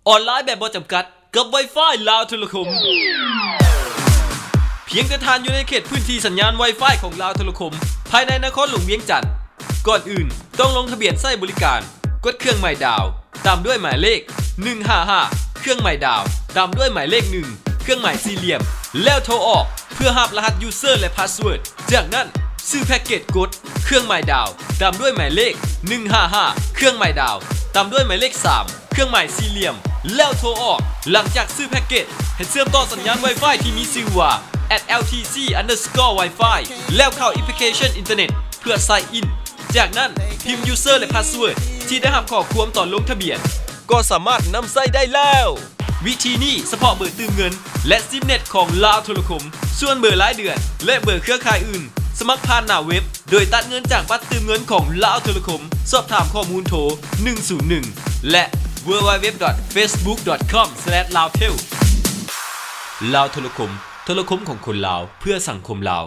ອອນລາຍແບບບໍ່ຈຳກັດ ກັບ Wi-Fi ລາວໂທລະຄົມ. ພຽງແຕ່ທ່ານຢູ່ໃນເຂດພື້ນທີ່ສັນຍານ Wi-Fi ຂອງລາວໂທລະຄົມ ພາຍໃນນະຄອນຫຼວງວຽງຈັນ, ກ່ອນອື່ນຕ້ອງລົງທະບຽນໃຊ້ບໍລິການ, ກົດເຄື່ອງໝາຍດາວ ຕາມດ້ວຍໝາຍເລກ ໜຶ່ງຫ້າຫ້າ ເຄື່ອງໝາຍດາວ ຕາມດ້ວຍໝາຍເລກ ໜຶ່ງ ເຄື່ອງໝາຍສີ່ຫຼ່ຽມ ແລ້ວໂທອອກ ເພື່ອຮັບລະຫັດ user ແລະ password. ຈາກນັ້ນ ຊື້ແພັກເກດກົດ ເຄື່ອງໝາຍດາວ ຕາມດ້ວຍໝາຍເລກ ໜຶ່ງຫ້າຫ້າ ເຄື່ອງໝາຍດາວ ຕາມດ້ວຍໝາຍເລກ ສາມ ເຄື່ອງໝາຍສີ່ຫຼ່ຽມ ແລ້ວໂທອອກ. ຫຼັງຈາກຊື້ແພັກເກດ ໃຫ້ເຊື່ອມຕໍ່ສັນຍານ Wi-Fi ທີ່ມີຊື່ວ່າ at L T C underscore Wi-Fi ແລ້ວເຂົ້າແອັບພລິເຄຊັນອິນເຕີເນັດ ເພື່ອ sign in. ຈາກນັ້ນ ພິມ user ແລະ password ທີ່ໄດ້ຮັບຂໍ້ຄວາມຕອນລົງທະບຽນ ກໍສາມາດນຳໃຊ້ໄດ້ແລ້ວ. ວິທີນີ້ສະເພາະເບີຕື່ມເງິນ ແລະ ຊິມເນັດຂອງລາວໂທລະຄົມ. ສ່ວນເບີລາຍເດືອນ ແລະ ເບີເຄືອຂ່າຍອື່ນ ສະໝັກຜ່ານໜ້າເວັບ ໂດຍຕັດເງິນຈາກບັດຕື່ມເງິນຂອງລາວໂທລະຄົມ. ສອບຖາມຂໍ້ມູນໂທ ໜຶ່ງສູນໜຶ່ງ ແລະ www.facebook.com/laotel. ລາວໂທລະຄົມ, ໂທລະຄົມຂອງຄົນລາວ ເພື່ອສັງຄົມລາວ.